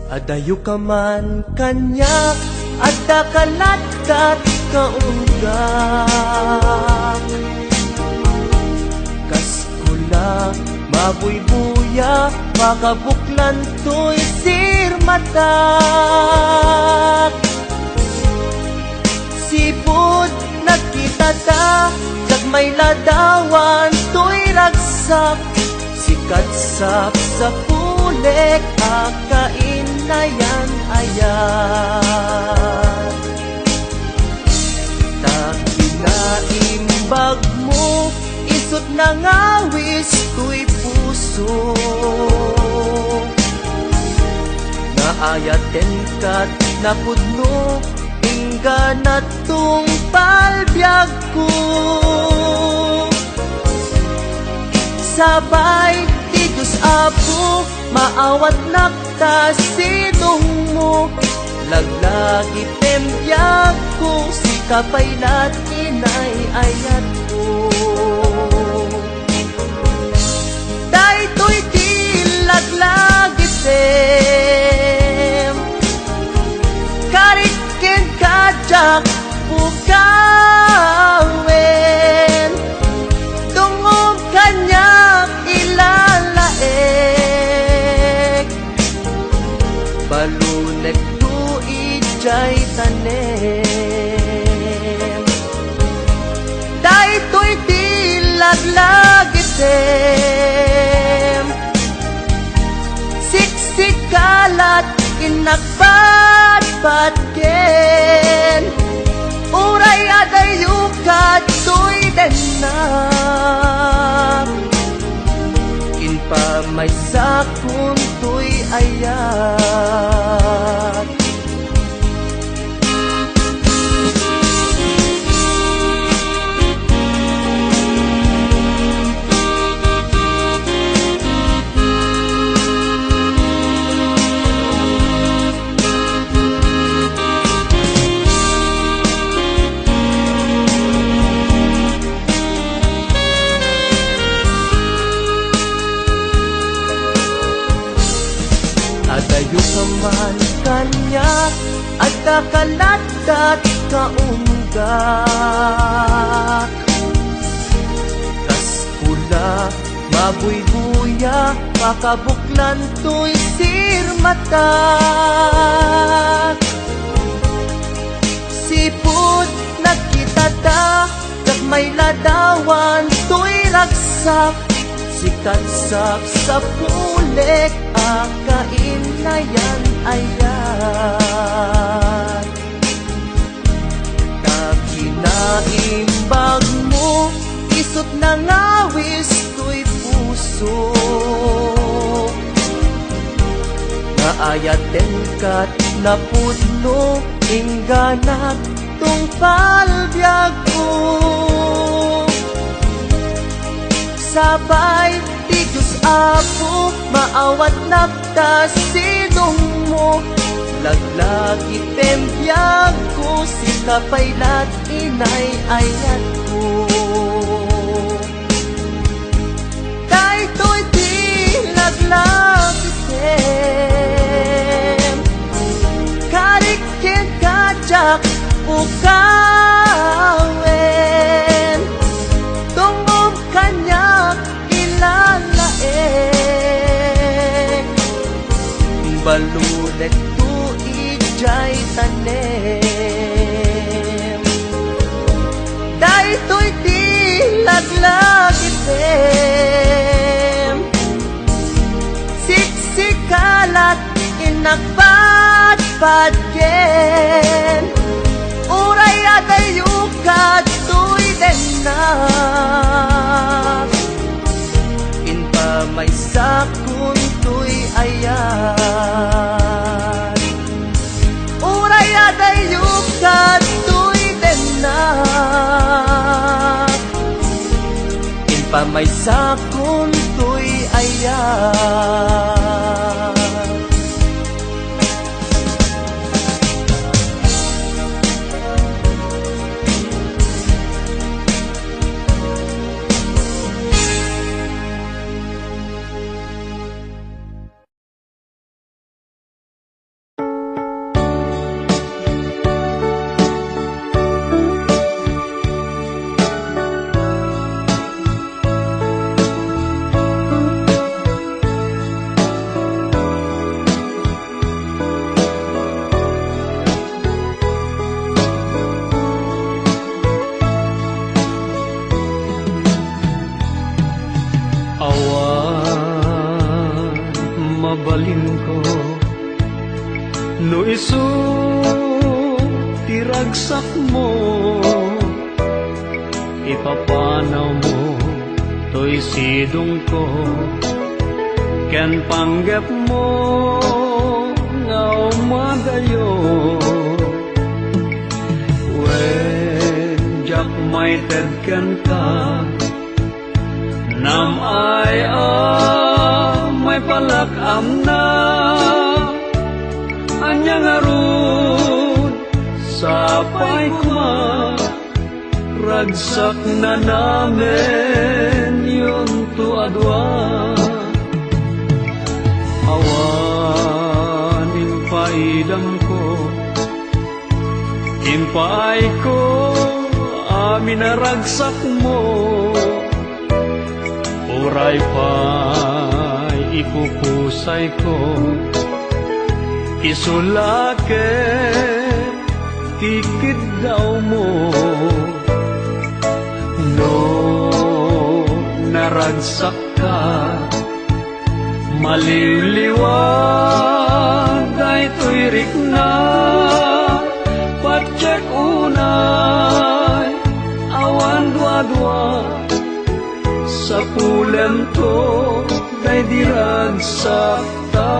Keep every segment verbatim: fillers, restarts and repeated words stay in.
Adayoka man kaniak, addaka lattan kaunggak. Kas kula, mabuybuya, pakabuklan toy sirmatak. Sipud nagkitata, gagmay ladawan toy ragsak. Sikat sapsapulek a kainayan-ayat. Ta kinaimbagmo, isut' nangawis toy puso. Naayatenka tapno inggana tungpal biagko. Sapay ti Dios Apo, maawatnak ta sidongmo. Laglagitem biagko, sika pay lat inay-ayatko. Daytoy ti laglagitem, karik kenka diak pukawen. Dungngom kaniak ilalaek, balonekto idiay tanem. Daytoy ti laglagitem, siksika lat innak patpatgen. Uray adayoka toy dennak, impamaysakon toy ayat. Adayoka man kaniak, addaka lattan kaunggak. Kas kula, mabuybuya, pakabuklan toy sirmatak. Sipud nagkitata, gagmay ladawan toy ragsak. Sikat sapsapulek a kainayan-ayat. Ta kinaimbagmo, isut' nangawis toy puso. Naayatenka tapno inggana tungpal biagko. Sapay ti Dios Apo, maawatnak ta sidongmo. Laglagitem biagko, sika pay lat inay-ayatko. Daytoy ti laglagitem, karik kenka diak pukawen. Dungngom kaniak ilalaek, balonekto idiay tanem. Daytoy ti laglagitem, siksika lat innak patpatgen. Uray adayoka toy dennak, impamaysakon toy ayat. Uray adayoka toy dennak, impamaysakon toy ayat. mabalinko. No isu ti ragsakmo, ipapanawmo toy sidongko ken panggepmo nga umadayo. Wen, diak maited kenka, nam-ay a maipalak amna. Ania ngarud, sapay koma, ragsak nanamen yonto a dua. Awan impaidamko, impaayko amin a ragsakmo. Uray pay ipupusayko, isu la ket ti kiddawmo. No naragsakka, maliwliwa daytoy rikna. Patiek unay, awan duadua, sapulento daydi ragsakta.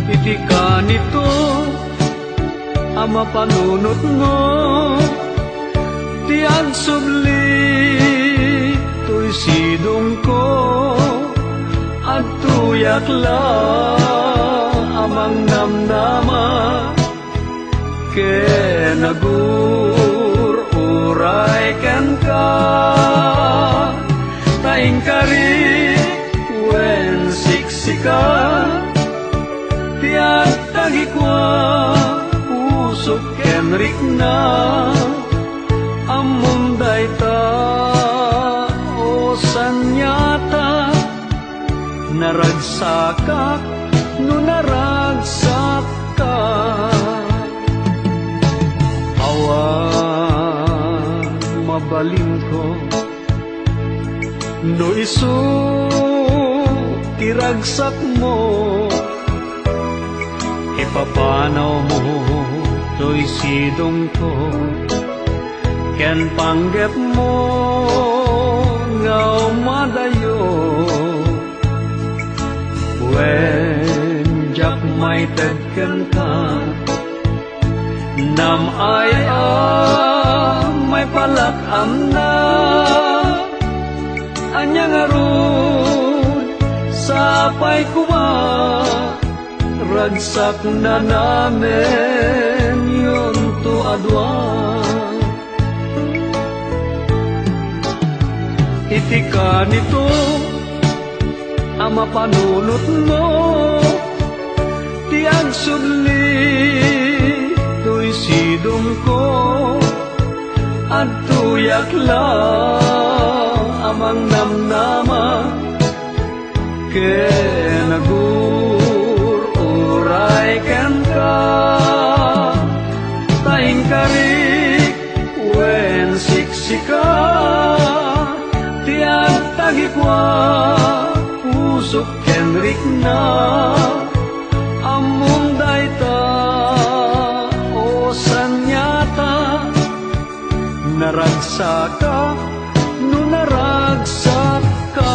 Iti kanito a mapanunotmo ti agsubli toy sidongko, adtoyak la a mangnamnama ken agur-uray kenka, ta inkari wen siksika ti agtagikua, pusok ken rikna. Ammom dayta, o saniata, naragsakak no naragsakka. Awan mabalinko no isu ti ragsakmo, ipapanawmo toy sidongko ken panggepmo nga umadayo. Wen, diak maited kenka, nam-ay a maipalak amna. Ania ngarud, sapay koma, ragsak nanamen yonto a dua. Iti kanito a mapanunotmo ti agsubli toy sidongko, adtoyak la a mangnamnama ken agur-uray kenka, ta inkarik wen siksika ti agtagikua, pusok ken rikna. Ammom dayta, o saniata, naragsaka no naragsakka.